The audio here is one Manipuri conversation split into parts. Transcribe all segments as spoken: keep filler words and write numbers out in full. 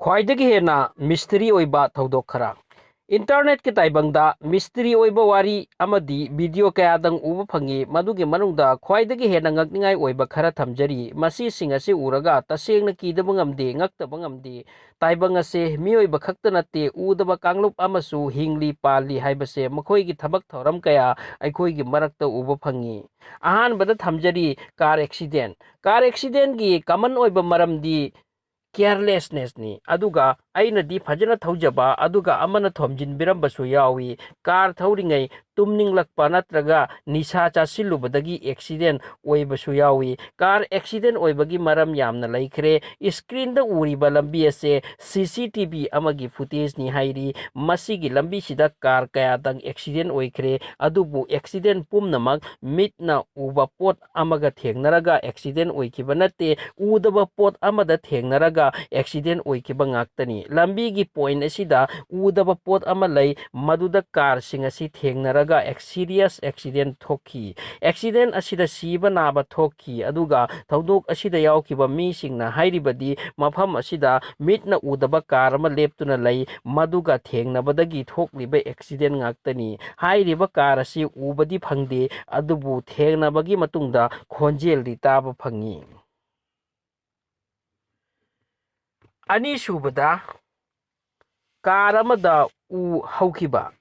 ꯈ꯭ꯋꯥꯏꯗꯒꯤ ꯍꯦꯟꯅ ꯃꯤꯁꯇꯔꯤ ꯑꯣꯏꯕ ꯊꯧꯗꯣꯛ ꯈꯔ꯫ ꯏꯟꯇꯔꯅꯦꯠꯀꯤ ꯇꯥꯏꯕꯪꯗ ꯃꯤꯁꯇꯔꯤ ꯑꯣꯏꯕ ꯋꯥꯔꯤ ꯑꯃꯗꯤ ꯚꯤꯗꯤꯑꯣ ꯀꯌꯥꯗꯪ ꯎꯕ ꯐꯪꯉꯤ꯫ ꯃꯗꯨꯒꯤ ꯃꯅꯨꯡꯗ ꯈ꯭ꯋꯥꯏꯗꯒꯤ ꯍꯦꯟꯅ ꯉꯛꯅꯤꯡꯉꯥꯏ ꯑꯣꯏꯕ ꯈꯔ ꯊꯝꯖꯔꯤ꯫ ꯃꯁꯤꯁꯤꯡ ꯑꯁꯤ ꯎꯔꯒ ꯇꯁꯦꯡꯅ ꯀꯤꯗꯕ ꯉꯝꯗꯦ, ꯉꯛꯇꯕ ꯉꯝꯗꯦ꯫ ꯇꯥꯏꯕꯪ ꯑꯁꯦ ꯃꯤꯑꯣꯏꯕ ꯈꯛꯇ ꯅꯠꯇꯦ, ꯎꯗꯕ ꯀꯥꯡꯂꯨꯞ ꯑꯃꯁꯨ ꯍꯤꯡꯂꯤ ꯄꯥꯜꯂꯤ ꯍꯥꯏꯕꯁꯦ ꯃꯈꯣꯏꯒꯤ ꯊꯕꯛ ꯊꯧꯔꯝ ꯀꯌꯥ ꯑꯩꯈꯣꯏꯒꯤ ꯃꯔꯛꯇ ꯎꯕ ꯐꯪꯉꯤ꯫ ꯑꯍꯥꯟꯕꯗ ꯊꯝꯖꯔꯤ car accident꯫ Car accidentꯀꯤ common ꯑꯣꯏꯕ ꯃꯔꯝꯗꯤ carelessnessꯅꯤ꯫ ꯑꯗꯨꯒ ꯑꯩꯅꯗꯤ ꯐꯖꯅ ꯊꯧꯖꯕ, ꯑꯗꯨꯒ ꯑꯃꯅ ꯊꯣꯝꯖꯤꯟꯕꯤꯔꯝꯕꯁꯨ ꯌꯥꯎꯏ꯫ Car ꯊꯧꯔꯤꯉꯩ ꯇꯨꯝꯅꯤꯡꯂꯛꯄ ꯅꯠꯇ꯭ꯔꯒ ꯅꯤꯁꯥ ꯆꯥꯁꯤꯜꯂꯨꯕꯗꯒꯤ accident ꯑꯣꯏꯕꯁꯨ ꯌꯥꯎꯏ꯫ Car accident ꯑꯣꯏꯕꯒꯤ ꯃꯔꯝ ꯌꯥꯝꯅ ꯂꯩꯈ꯭ꯔꯦ꯫ Screenꯗ ꯎꯔꯤꯕ ꯂꯝꯕꯤ ꯑꯁꯦ CCTV ꯑꯃꯒꯤ footageꯅꯤ ꯍꯥꯏꯔꯤ꯫ ꯃꯁꯤꯒꯤ ꯂꯝꯕꯤꯁꯤꯗ car ꯀꯌꯥꯗꯪ accident ꯑꯣꯏꯈ꯭ꯔꯦ, ꯑꯗꯨꯕꯨ accident ꯄꯨꯝꯅꯃꯛ ꯃꯤꯠꯅ ꯎꯕ ꯄꯣꯠ ꯑꯃꯒ ꯊꯦꯡꯅꯔꯒ accident ꯑꯣꯏꯈꯤꯕ ꯅꯠꯇꯦ, ꯎꯗꯕ ꯄꯣꯠ ꯑꯃꯗ ꯊꯦꯡꯅꯔꯒ accident ꯑꯣꯏꯈꯤꯕ ꯉꯥꯛꯇꯅꯤ꯫ ꯂꯝꯕꯤꯒꯤ point ꯑꯁꯤꯗ ꯎꯗꯕ ꯄꯣꯠ ꯑꯃ ꯂꯩ, ꯃꯗꯨꯗ carꯁꯤꯡ ꯑꯁꯤ ꯊꯦꯡꯅꯔꯒ ꯑꯦꯛ-, serious accident ꯊꯣꯛꯈꯤ꯫ Accident ꯑꯁꯤꯗ ꯁꯤꯕ ꯅꯥꯕ ꯊꯣꯛꯈꯤ, ꯑꯗꯨꯒ ꯊꯧꯗꯣꯛ ꯑꯁꯤꯗ ꯌꯥꯎꯈꯤꯕ ꯃꯤꯁꯤꯡꯅ ꯍꯥꯏꯔꯤꯕꯗꯤ ꯃꯐꯝ ꯑꯁꯤꯗ ꯃꯤꯠꯅ ꯎꯗꯕ car ꯑꯃ ꯂꯦꯞꯇꯨꯅ ꯂꯩ, ꯃꯗꯨꯒ ꯊꯦꯡꯅꯕꯗꯒꯤ ꯊꯣꯛꯂꯤꯕ accident ꯉꯥꯛꯇꯅꯤ꯫ ꯍꯥꯏꯔꯤꯕ car ꯑꯁꯤ ꯎꯕꯗꯤ ꯐꯪꯗꯦ, ꯑꯗꯨꯕꯨ ꯊꯦꯡꯅꯕꯒꯤ ꯃꯇꯨꯡꯗ ꯈꯣꯟꯖꯦꯜꯗꯤ ꯇꯥꯕ ꯐꯪꯉꯤ꯫ ꯑꯅꯤꯁꯨꯕꯗ, car ꯑꯃꯗ ꯎ ꯍꯧꯈꯤꯕ꯫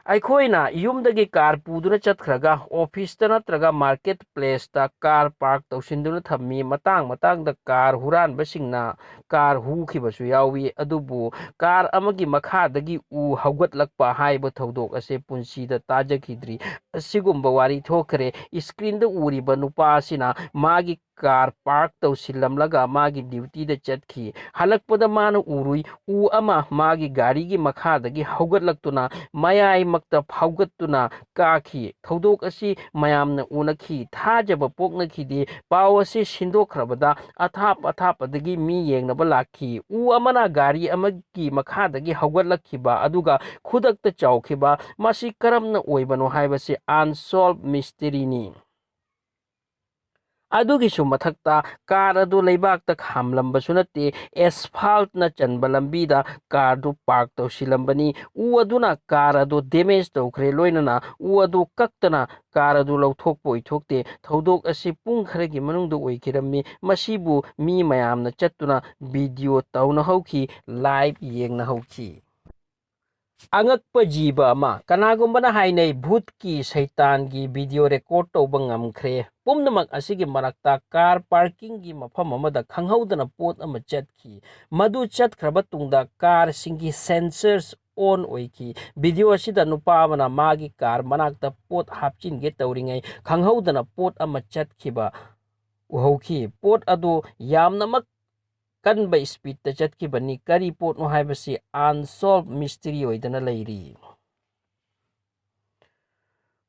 ꯑꯩꯈꯣꯏꯅ ꯌꯨꯝꯗꯒꯤ car ꯄꯨꯗꯨꯅ ꯆꯠꯈ꯭ꯔꯒ officeꯇ ꯅꯠꯇ꯭ꯔꯒ market placeꯇ car park ꯇꯧꯁꯤꯟꯗꯨꯅ ꯊꯝꯃꯤ꯫ ꯃꯇꯥꯡ ꯃꯇꯥꯡꯗ car ꯍꯨꯔꯥꯟꯕꯁꯤꯡꯅ car ꯍꯨꯈꯤꯕꯁꯨ ꯌꯥꯎꯏ꯫ ꯑꯗꯨꯕꯨ car ꯑꯃꯒꯤ ꯃꯈꯥꯗꯒꯤ ꯎ ꯍꯧꯒꯠꯂꯛꯄ ꯍꯥꯏꯕ ꯊꯧꯗꯣꯛ ꯑꯁꯦ ꯄꯨꯟꯁꯤꯗ ꯇꯥꯖꯈꯤꯗ꯭ꯔꯤ꯫ ꯑꯁꯤꯒꯨꯝꯕ ꯋꯥꯔꯤ ꯊꯣꯛꯈ꯭ꯔꯦ꯫ Screenꯗ ꯎꯔꯤꯕ ꯅꯨꯄꯥ ꯑꯁꯤꯅ ꯃꯥꯒꯤ car park ꯇꯧꯁꯤꯜꯂꯝꯂꯒ ꯃꯥꯒꯤ dutyꯗ ꯆꯠꯈꯤ꯫ ꯍꯜꯂꯛꯄꯗ ꯃꯥꯅ ꯎꯔꯨꯏ, ꯎ ꯑꯃ ꯃꯥꯒꯤ ꯒꯥꯔꯤꯒꯤ ꯃꯈꯥꯗꯒꯤ ꯍꯧꯒꯠꯂꯛꯇꯨꯅ ꯃꯌꯥꯏꯃꯛꯇ ꯐꯥꯎꯒꯠꯇꯨꯅ ꯀꯥꯈꯤ꯫ ꯊꯧꯗꯣꯛ ꯑꯁꯤ ꯃꯌꯥꯝꯅ ꯎꯅꯈꯤ꯫ ꯊꯥꯖꯕ ꯄꯣꯛꯅꯈꯤꯗꯦ꯫ ꯄꯥꯎ ꯑꯁꯤ ꯁꯤꯟꯗꯣꯛꯈ꯭ꯔꯕꯗ ꯑꯊꯥꯞ ꯑꯊꯥꯞꯄꯗꯒꯤ ꯃꯤ ꯌꯦꯡꯅꯕ ꯂꯥꯛꯈꯤ꯫ ꯎ ꯑꯃꯅ ꯒꯥꯔꯤ ꯑꯃꯒꯤ ꯃꯈꯥꯗꯒꯤ ꯍꯧꯒꯠꯂꯛꯈꯤꯕ ꯑꯗꯨꯒ ꯈꯨꯗꯛꯇ ꯆꯥꯎꯈꯤꯕ, ꯃꯁꯤ ꯀꯔꯝꯅ ꯑꯣꯏꯕꯅꯣ ꯍꯥꯏꯕꯁꯤ unsolved mysteryꯅꯤ꯫ ꯑꯗꯨꯒꯤꯁꯨ ꯃꯊꯛꯇ ꯀꯥꯔ ꯑꯗꯨ ꯂꯩꯕꯥꯛꯇ ꯈꯥꯝꯂꯝꯕꯁꯨ ꯅꯠꯇꯦ, ꯑꯦꯁꯐꯥꯜꯠꯅ ꯆꯟꯕ ꯂꯝꯕꯤꯗ ꯀꯥꯔꯗꯨ ꯄꯥꯔꯛ ꯇꯧꯁꯤꯜꯂꯝꯕꯅꯤ꯫ ꯎ ꯑꯗꯨꯅ ꯀꯥꯔ ꯑꯗꯨ ꯗꯦꯃꯦꯖ ꯇꯧꯈ꯭ꯔꯦ, ꯂꯣꯏꯅꯅ ꯎ ꯑꯗꯨ ꯀꯛꯇꯅ ꯀꯥꯔ ꯑꯗꯨ ꯂꯧꯊꯣꯛꯄ ꯑꯣꯏꯊꯣꯛꯇꯦ꯫ ꯊꯧꯗꯣꯛ ꯑꯁꯤ ꯄꯨꯡ ꯈꯔꯒꯤ ꯃꯅꯨꯡꯗ ꯑꯣꯏꯈꯤꯔꯝꯃꯤ꯫ ꯃꯁꯤꯕꯨ ꯃꯤ ꯃꯌꯥꯝꯅ ꯆꯠꯇꯨꯅ ꯚꯤꯗꯤꯑꯣ ꯇꯧꯅ ꯍꯧꯈꯤ, ꯂꯥꯏꯚ ꯌꯦꯡꯅ ꯍꯧꯈꯤ꯫ ꯑꯉꯛꯄ ꯖꯤꯕ ꯑꯃ, ꯀꯅꯥꯒꯨꯝꯕꯅ ꯍꯥꯏꯅꯩ ꯚꯨꯠꯀꯤ, ꯁꯩꯇꯥꯟꯒꯤ ꯚꯤꯗꯤꯑꯣ ꯔꯦꯀꯣꯔꯗ ꯇꯧꯕ ꯉꯝꯈ꯭ꯔꯦ꯫ ꯄꯨꯝꯅꯃꯛ ꯑꯁꯤꯒꯤ ꯃꯔꯛꯇ ꯀꯥꯔ ꯄꯥꯔꯀꯤꯡꯒꯤ ꯃꯐꯝ ꯑꯃꯗ ꯈꯪꯍꯧꯗꯅ ꯄꯣꯠ ꯑꯃ ꯆꯠꯈꯤ꯫ ꯃꯗꯨ ꯆꯠꯈ꯭ꯔꯕ ꯇꯨꯡꯗ ꯀꯥꯔꯁꯤꯡꯒꯤ ꯁꯦꯟꯁꯔꯁ ꯑꯣꯟ ꯑꯣꯏꯈꯤ꯫ ꯚꯤꯗꯤꯑꯣ ꯑꯁꯤꯗ ꯅꯨꯄꯥ ꯑꯃꯅ ꯃꯥꯒꯤ ꯀꯥꯔ ꯃꯅꯥꯛꯇ ꯄꯣꯠ ꯍꯥꯞꯆꯤꯟꯒꯦ ꯇꯧꯔꯤꯉꯩ ꯈꯪꯍꯧꯗꯅ ꯄꯣꯠ ꯑꯃ ꯆꯠꯈꯤꯕ ꯎꯍꯧꯈꯤ꯫ ꯄꯣꯠ ꯑꯗꯨ ꯌꯥꯝꯅꯃꯛ ꯀꯟꯕ ꯁ꯭ꯄꯤꯗꯇ ꯆꯠꯈꯤꯕꯅꯤ꯫ ꯀꯔꯤ ꯄꯣꯠꯅꯣ ꯍꯥꯏꯕꯁꯤ ꯑꯟꯁꯣꯜꯚ ꯃꯤꯁꯇ꯭ꯔꯤ ꯑꯣꯏꯗꯅ ꯂꯩꯔꯤ꯫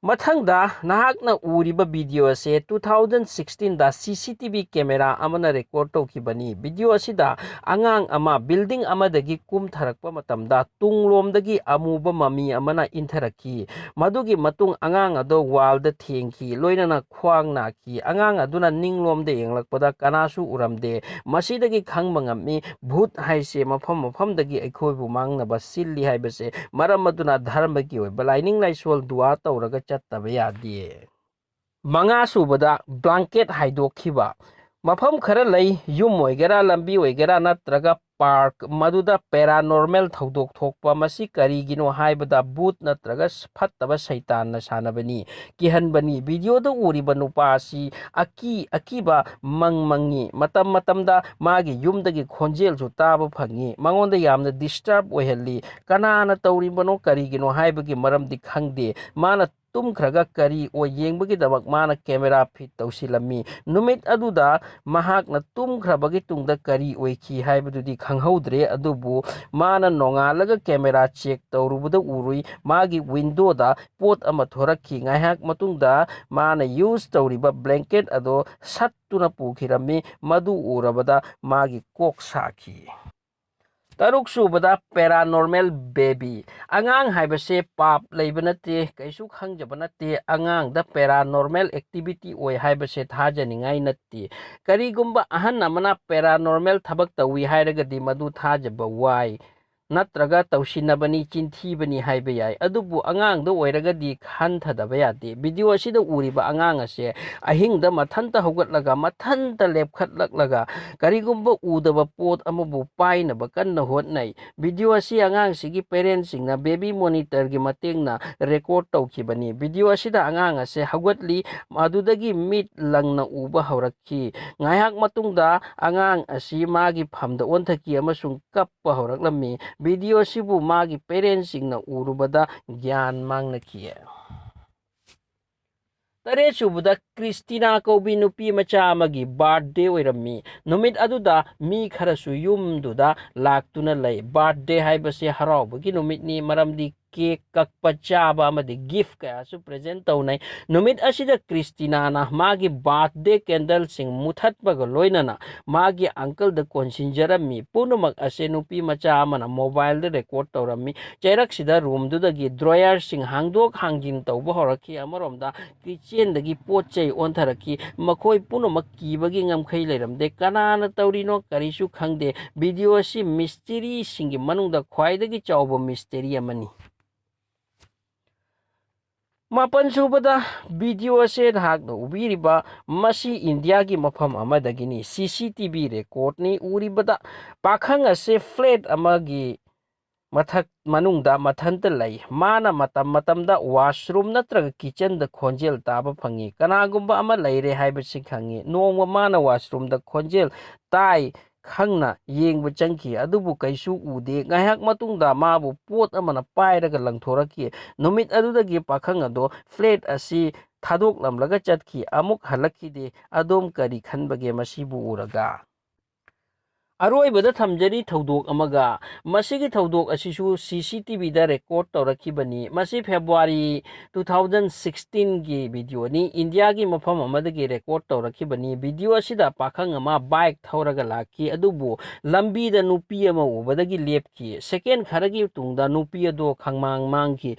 ꯃꯊꯪꯗ ꯅꯍꯥꯛꯅ ꯎꯔꯤꯕ ꯚꯤꯗꯤꯑꯣ ꯑꯁꯦ two thousand sixteenꯗ CCTV camera ꯑꯃꯅ ꯔꯦꯀꯣꯔꯗ ꯇꯧꯈꯤꯕꯅꯤ꯫ ꯚꯤꯗꯤꯑꯣ ꯑꯁꯤꯗ ꯑꯉꯥꯡ ꯑꯃ ꯕꯤꯜꯗꯤꯡ ꯑꯃꯗꯒꯤ ꯀꯨꯝꯊꯔꯛꯄ ꯃꯇꯝꯗ ꯇꯨꯡꯂꯣꯝꯗꯒꯤ ꯑꯃꯨꯕ ꯃꯃꯤ ꯑꯃꯅ ꯏꯟꯊꯔꯛꯈꯤ꯫ ꯃꯗꯨꯒꯤ ꯃꯇꯨꯡ ꯑꯉꯥꯡ ꯑꯗꯨ ꯋꯥꯜꯗ ꯊꯦꯡꯈꯤ, ꯂꯣꯏꯅꯅ ꯈ꯭ꯋꯥꯡ ꯅꯥꯈꯤ꯫ ꯑꯉꯥꯡ ꯑꯗꯨꯅ ꯅꯤꯡꯂꯣꯝꯗ ꯌꯦꯡꯂꯛꯄꯗ ꯀꯅꯥꯁꯨ ꯎꯔꯝꯗꯦ꯫ ꯃꯁꯤꯗꯒꯤ ꯈꯪꯕ ꯉꯝꯃꯤ, ꯚꯨꯠ ꯍꯥꯏꯁꯦ ꯃꯐꯝ ꯃꯐꯝꯗꯒꯤ ꯑꯩꯈꯣꯏꯕꯨ ꯃꯥꯡꯅꯕ ꯁꯤꯜꯂꯤ ꯍꯥꯏꯕꯁꯦ꯫ ꯃꯔꯝ ꯑꯗꯨꯅ ꯙꯔꯃꯒꯤ ꯑꯣꯏꯕ ꯂꯥꯏꯅꯤꯡ ꯂꯥꯏꯁꯣꯜ ꯗꯨꯋꯥ ꯇꯧꯔꯒ ꯆꯠꯇꯕ ꯌꯥꯗꯦ꯫ ꯃꯉꯥ ꯁꯨꯕꯗ, ꯕ꯭ꯂꯥꯡꯀꯦꯠ ꯍꯥꯏꯗꯣꯛꯈꯤꯕ꯫ ꯃꯐꯝ ꯈꯔ ꯂꯩ, ꯌꯨꯝ ꯑꯣꯏꯒꯦꯔꯥ, ꯂꯝꯕꯤ ꯑꯣꯏꯒꯦꯔꯥ, ꯅꯠꯇ꯭ꯔꯒ ꯄꯥꯔꯛ, ꯃꯗꯨꯗ ꯄꯦꯔꯥꯅꯣꯔꯃꯦꯜ ꯊꯧꯗꯣꯛ ꯊꯣꯛꯄ꯫ ꯃꯁꯤ ꯀꯔꯤꯒꯤꯅꯣ ꯍꯥꯏꯕꯗ ꯚꯨꯠ ꯅꯠꯇ꯭ꯔꯒ ꯐꯠꯇꯕ ꯁꯩꯇꯥꯟꯅ ꯁꯥꯟꯅꯕꯅꯤ, ꯀꯤꯍꯟꯕꯅꯤ꯫ ꯚꯤꯗꯤꯑꯣꯗ ꯎꯔꯤꯕ ꯅꯨꯄꯥ ꯑꯁꯤ ꯑꯀꯤ ꯑꯀꯤꯕ ꯃꯪ ꯃꯪꯉꯤ꯫ ꯃꯇꯝ ꯃꯇꯝꯗ ꯃꯥꯒꯤ ꯌꯨꯝꯗꯒꯤ ꯈꯣꯟꯖꯦꯜꯁꯨ ꯇꯥꯕ ꯐꯪꯉꯤ꯫ ꯃꯉꯣꯟꯗ ꯌꯥꯝꯅ ꯗꯤꯁꯇꯔꯕ ꯑꯣꯏꯍꯜꯂꯤ꯫ ꯀꯅꯥꯅ ꯇꯧꯔꯤꯕꯅꯣ, ꯀꯔꯤꯒꯤꯅꯣ ꯍꯥꯏꯕꯒꯤ ꯃꯔꯝꯗꯤ ꯈꯪꯗꯦ꯫ ꯃꯥꯅ ꯇꯨꯝꯈ꯭ꯔꯒ ꯀꯔꯤ ꯑꯣꯏ ꯌꯦꯡꯕꯒꯤꯗꯃꯛ ꯃꯥꯅ ꯀꯦꯃꯦꯔꯥ ꯐꯤꯠ ꯇꯧꯁꯤꯜꯂꯝꯃꯤ꯫ ꯅꯨꯃꯤꯠ ꯑꯗꯨꯗ ꯃꯍꯥꯛꯅ ꯇꯨꯝꯈ꯭ꯔꯕꯒꯤ ꯇꯨꯡꯗ ꯀꯔꯤ ꯑꯣꯏꯈꯤ ꯍꯥꯏꯕꯗꯨꯗꯤ ꯈꯪꯍꯧꯗ꯭ꯔꯦ, ꯑꯗꯨꯕꯨ ꯃꯥꯅ ꯅꯣꯡꯉꯥꯜꯂꯒ ꯀꯦꯃꯦꯔꯥ ꯆꯦꯛ ꯇꯧꯔꯨꯕꯗ ꯎꯔꯨꯏ, ꯃꯥꯒꯤ ꯋꯤꯟꯗꯣꯗ ꯄꯣꯠ ꯑꯃ ꯊꯣꯔꯛꯈꯤ꯫ ꯉꯥꯏꯍꯥꯛ ꯃꯇꯨꯡꯗ ꯃꯥꯅ ꯌꯨꯁ ꯇꯧꯔꯤꯕ ꯕ꯭ꯂꯦꯡꯀꯦꯠ ꯑꯗꯣ ꯁꯠꯇꯨꯅ ꯄꯨꯈꯤꯔꯝꯃꯤ꯫ ꯃꯗꯨ ꯎꯔꯕꯗ ꯃꯥꯒꯤ ꯀꯣꯛ ꯁꯥꯈꯤ꯫ ꯇꯔꯨꯛ ꯁꯨꯕꯗ, paranormal baby꯫ ꯑꯉꯥꯡ ꯍꯥꯏꯕꯁꯦ ꯄꯥꯞ ꯂꯩꯕ ꯅꯠꯇꯦ, ꯀꯩꯁꯨ ꯈꯪꯖꯕ ꯅꯠꯇꯦ꯫ ꯑꯉꯥꯡꯗ paranormal activity ꯑꯣꯏ ꯍꯥꯏꯕꯁꯦ ꯊꯥꯖꯅꯤꯡꯉꯥꯏ ꯅꯠꯇꯦ꯫ ꯀꯔꯤꯒꯨꯝꯕ ꯑꯍꯟ ꯑꯃꯅ paranormal ꯊꯕꯛ ꯇꯧꯏ ꯍꯥꯏꯔꯒꯗꯤ ꯃꯗꯨ ꯊꯥꯖꯕ ꯋꯥꯏ, ꯅꯠꯇ꯭ꯔꯒ ꯇꯧꯁꯤꯟꯅꯕꯅꯤ, ꯆꯤꯟꯊꯤꯕꯅꯤ ꯍꯥꯏꯕ ꯌꯥꯏ꯫ ꯑꯗꯨꯕꯨ ꯑꯉꯥꯡꯗ ꯑꯣꯏꯔꯒꯗꯤ ꯈꯟꯊꯗꯕ ꯌꯥꯗꯦ꯫ ꯚꯤꯗꯤꯑꯣ ꯑꯁꯤꯗ ꯎꯔꯤꯕ ꯑꯉꯥꯡ ꯑꯁꯦ ꯑꯍꯤꯡꯗ ꯃꯊꯟꯇ ꯍꯧꯒꯠꯂꯒ, ꯃꯊꯟꯇ ꯂꯦꯞꯈꯠꯂꯛꯂꯒ, ꯀꯔꯤꯒꯨꯝꯕ ꯎꯗꯕ ꯄꯣꯠ ꯑꯃꯕꯨ ꯄꯥꯏꯅꯕ ꯀꯟꯅ ꯍꯣꯠꯅꯩ꯫ ꯚꯤꯗꯤꯑꯣ ꯑꯁꯤ ꯑꯉꯥꯡꯁꯤꯒꯤ ꯄꯦꯔꯦꯟꯁꯁꯤꯡꯅ ꯕꯦꯕꯤ ꯃꯣꯅꯤꯇꯔꯒꯤ ꯃꯇꯦꯡꯅ ꯔꯦꯀꯣꯔꯗ ꯇꯧꯈꯤꯕꯅꯤ꯫ ꯚꯤꯗꯤꯑꯣ ꯑꯁꯤꯗ ꯑꯉꯥꯡ ꯑꯁꯦ ꯍꯧꯒꯠꯂꯤ, ꯃꯗꯨꯗꯒꯤ ꯃꯤꯠ ꯂꯪꯅ ꯎꯕ ꯍꯧꯔꯛꯈꯤ꯫ ꯉꯥꯏꯍꯥꯛ ꯃꯇꯨꯡꯗ ꯑꯉꯥꯡ ꯑꯁꯤ ꯃꯥꯒꯤ ꯐꯝꯗ ꯑꯣꯟꯊꯈꯤ ꯑꯃꯁꯨꯡ ꯀꯞꯄ ꯍꯧꯔꯛꯂꯝꯃꯤ꯫ ꯚꯤꯗꯤꯑꯣ ꯑꯁꯤꯕꯨ ꯃꯥꯒꯤ ꯄꯦꯔꯦꯟꯁꯁꯤꯡꯅ ꯎꯔꯨꯕꯗ ꯒ꯭ꯌꯥꯟ ꯃꯥꯡꯅꯈꯤ꯫ ꯇꯔꯦꯠ ꯁꯨꯕꯗ, ꯀ꯭ꯔꯤꯁꯇꯤꯅꯥ ꯀꯧꯕꯤ ꯅꯨꯄꯤ ꯃꯆꯥ ꯑꯃꯒꯤ ꯕꯥꯔꯊꯗꯦ ꯑꯣꯏꯔꯝꯃꯤ꯫ ꯅꯨꯃꯤꯠ ꯑꯗꯨꯗ ꯃꯤ ꯈꯔꯁꯨ ꯌꯨꯝꯗꯨꯗ ꯂꯥꯛꯇꯨꯅ ꯂꯩ꯫ ꯕꯥꯔꯊꯗꯦ ꯍꯥꯏꯕꯁꯤ ꯍꯔꯥꯎꯕꯒꯤ ꯅꯨꯃꯤꯠꯅꯤ, ꯃꯔꯝꯗꯤ ꯀꯦꯛ ꯀꯛꯄ, ꯆꯥꯕ ꯑꯃꯗꯤ ꯒꯤꯐ ꯀꯌꯥꯁꯨ ꯄ꯭ꯔꯦꯖꯦꯟ ꯇꯧꯅꯩ꯫ ꯅꯨꯃꯤꯠ ꯑꯁꯤꯗ ꯀ꯭ꯔꯤꯁꯇꯤꯅꯥꯅ ꯃꯥꯒꯤ ꯕꯥꯔꯊꯗꯦ ꯀꯦꯟꯗꯜꯁꯤꯡ ꯃꯨꯊꯠꯄꯒ ꯂꯣꯏꯅꯅ ꯃꯥꯒꯤ ꯑꯪꯀꯜꯗ ꯀꯣꯟꯁꯤꯟꯖꯔꯝꯃꯤ꯫ ꯄꯨꯝꯅꯃꯛ ꯑꯁꯦ ꯅꯨꯄꯤ ꯃꯆꯥ ꯑꯃꯅ ꯃꯣꯕꯥꯏꯜꯗ ꯔꯦꯀꯣꯔꯗ ꯇꯧꯔꯝꯃꯤ꯫ ꯆꯩꯔꯛꯁꯤꯗ ꯔꯨꯝꯗꯨꯗꯒꯤ ꯗ꯭ꯔꯣꯌꯔꯁꯤꯡ ꯍꯥꯡꯗꯣꯛ ꯍꯥꯡꯖꯤꯟ ꯇꯧꯕ ꯍꯧꯔꯛꯈꯤ꯫ ꯑꯃꯔꯣꯝꯗ ꯀꯤꯆꯦꯟꯗꯒꯤ ꯄꯣꯠ ꯆꯩ ꯑꯣꯟꯊꯔꯛꯈꯤ꯫ ꯃꯈꯣꯏ ꯄꯨꯝꯅꯃꯛ ꯀꯤꯕꯒꯤ ꯉꯝꯈꯩ ꯂꯩꯔꯝꯗꯦ꯫ ꯀꯅꯥꯅ ꯇꯧꯔꯤꯅꯣ ꯀꯔꯤꯁꯨ ꯈꯪꯗꯦ꯫ ꯚꯤꯗꯤꯑꯣ ꯑꯁꯤ ꯃꯤꯁꯇꯦꯔꯤꯁꯤꯡꯒꯤ ꯃꯅꯨꯡꯗ ꯈ꯭ꯋꯥꯏꯗꯒꯤ ꯆꯥꯎꯕ ꯃꯤꯁꯇꯦꯔꯤ ꯑꯃꯅꯤ꯫ ꯃꯥꯄꯟ ꯁꯨꯕꯗ, ꯚꯤꯗꯤꯑꯣ ꯑꯁꯦ ꯅꯍꯥꯛꯅ ꯎꯕꯤꯔꯤꯕ, ꯃꯁꯤ ꯏꯟꯗꯤꯌꯥꯒꯤ ꯃꯐꯝ ꯑꯃꯗꯒꯤꯅꯤ꯫ ꯁꯤ ꯁꯤ ꯇꯤ ꯚꯤ ꯔꯦꯀꯣꯔꯗꯅꯤ꯫ ꯎꯔꯤꯕꯗ ꯄꯥꯈꯪ ꯑꯁꯦ ꯐ꯭ꯂꯦꯠ ꯑꯃꯒꯤ ꯃꯊꯛ ꯃꯅꯨꯡꯗ ꯃꯊꯟꯇ ꯂꯩ꯫ ꯃꯥꯅ ꯃꯇꯝ ꯃꯇꯝꯗ ꯋꯥꯁꯔꯨꯝ ꯅꯠꯇ꯭ꯔꯒ ꯀꯤꯆꯟꯗ ꯈꯣꯟꯖꯦꯜ ꯇꯥꯕ ꯐꯪꯉꯤ꯫ ꯀꯅꯥꯒꯨꯝꯕ ꯑꯃ ꯂꯩꯔꯦ ꯍꯥꯏꯕꯁꯤ ꯈꯪꯉꯤ꯫ ꯅꯣꯡꯃ ꯃꯥꯅ ꯋꯥꯁꯔꯨꯝꯗ ꯈꯣꯟꯖꯦꯜ ꯇꯥꯏ ꯈꯪꯅ ꯌꯦꯡꯕ ꯆꯪꯈꯤ, ꯑꯗꯨꯕꯨ ꯀꯩꯁꯨ ꯎꯗꯦ꯫ ꯉꯥꯏꯍꯥꯛ ꯃꯇꯨꯡꯗ ꯃꯥꯕꯨ ꯄꯣꯠ ꯑꯃꯅ ꯄꯥꯏꯔꯒ ꯂꯪꯊꯣꯔꯛꯈꯤ꯫ ꯅꯨꯃꯤꯠ ꯑꯗꯨꯗꯒꯤ ꯄꯥꯈꯪ ꯑꯗꯣ ꯐ꯭ꯂꯦꯠ ꯑꯁꯤ ꯊꯥꯗꯣꯛꯂꯝꯂꯒ ꯆꯠꯈꯤ, ꯑꯃꯨꯛ ꯍꯜꯂꯛꯈꯤꯗꯦ꯫ ꯑꯗꯣꯝ ꯀꯔꯤ ꯈꯟꯕꯒꯦ ꯃꯁꯤꯕꯨ ꯎꯔꯒ? ꯑꯔꯣꯏꯕꯗ ꯊꯝꯖꯔꯤ ꯊꯧꯗꯣꯛ ꯑꯃꯒ꯫ ꯃꯁꯤꯒꯤ ꯊꯧꯗꯣꯛ ꯑꯁꯤꯁꯨ C C T V ꯗ record ꯇꯧꯔꯛꯈꯤꯕꯅꯤ꯫ ꯃꯁꯤ February two thousand sixteen ꯒꯤ video ꯅꯤ꯫ ꯏꯟꯗꯤꯌꯥꯒꯤ ꯃꯐꯝ ꯑꯃꯗꯒꯤ record ꯇꯧꯔꯛꯈꯤꯕꯅꯤ꯫ Video ꯑꯁꯤꯗ ꯄꯥꯈꯪ ꯑꯃ bike ꯊꯧꯔꯒ ꯂꯥꯛꯈꯤ, ꯑꯗꯨꯕꯨ ꯂꯝꯕꯤꯗ ꯅꯨꯄꯤ ꯑꯃ ꯎꯕꯗꯒꯤ ꯂꯦꯞꯈꯤ꯫ Second ꯈꯔꯒꯤ ꯇꯨꯡꯗ ꯅꯨꯄꯤ ꯑꯗꯨ ꯈꯪꯃꯥꯡ ꯃꯥꯡꯈꯤ꯫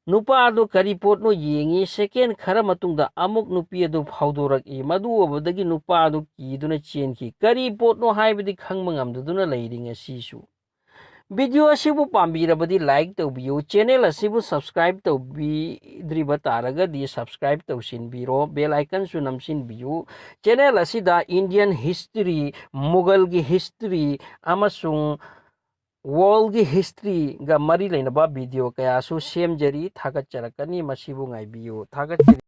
ꯅꯨꯄꯥ ꯑꯗꯨ ꯀꯔꯤ ꯄꯣꯠꯅꯣ ꯌꯦꯡꯉꯤ꯫ Second ꯈꯔ ꯃꯇꯨꯡꯗ ꯑꯃꯨꯛ ꯅꯨꯄꯤ ꯑꯗꯨ ꯐꯥꯎꯗꯣꯔꯛꯏ꯫ ꯃꯗꯨ ꯎꯕꯗꯒꯤ ꯅꯨꯄꯥ ꯑꯗꯨ ꯀꯤꯗꯨꯅ ꯆꯦꯟꯈꯤ꯫ ꯀꯔꯤ ꯄꯣꯠꯅꯣ ꯍꯥꯏꯕꯗꯤ ꯈꯪꯕ ꯉꯝꯗꯗꯨꯅ ꯂꯩꯔꯤ ꯉꯁꯤꯁꯨ꯫ Video ꯑꯁꯤꯕꯨ ꯄꯥꯝꯕꯤꯔꯕꯗꯤ like ꯇꯧꯕꯤꯌꯨ꯫ Channel ꯑꯁꯤꯕꯨ subscribe ꯇꯧꯕꯤꯗ꯭ꯔꯤꯕ ꯇꯥꯔꯒꯗꯤ subscribe ꯇꯧꯁꯤꯟꯕꯤꯔꯣ, bell icon ꯁꯨ ꯅꯝꯁꯤꯟꯕꯤꯌꯨ꯫ Channel ꯑꯁꯤꯗ Indian history, ꯃꯨꯒꯜꯒꯤ history ꯑꯃꯁꯨꯡ world ꯒꯤ history ꯒ ꯃꯔꯤ ꯂꯩꯅꯕ video ꯀꯌꯥꯁꯨ ꯁꯦꯝꯖꯔꯤ, ꯊꯥꯒꯠꯆꯔꯛꯀꯅꯤ, ꯃꯁꯤꯕꯨ ꯉꯥꯏꯕꯤꯌꯨ꯫ ꯊꯥꯒꯠꯆꯔꯤ꯫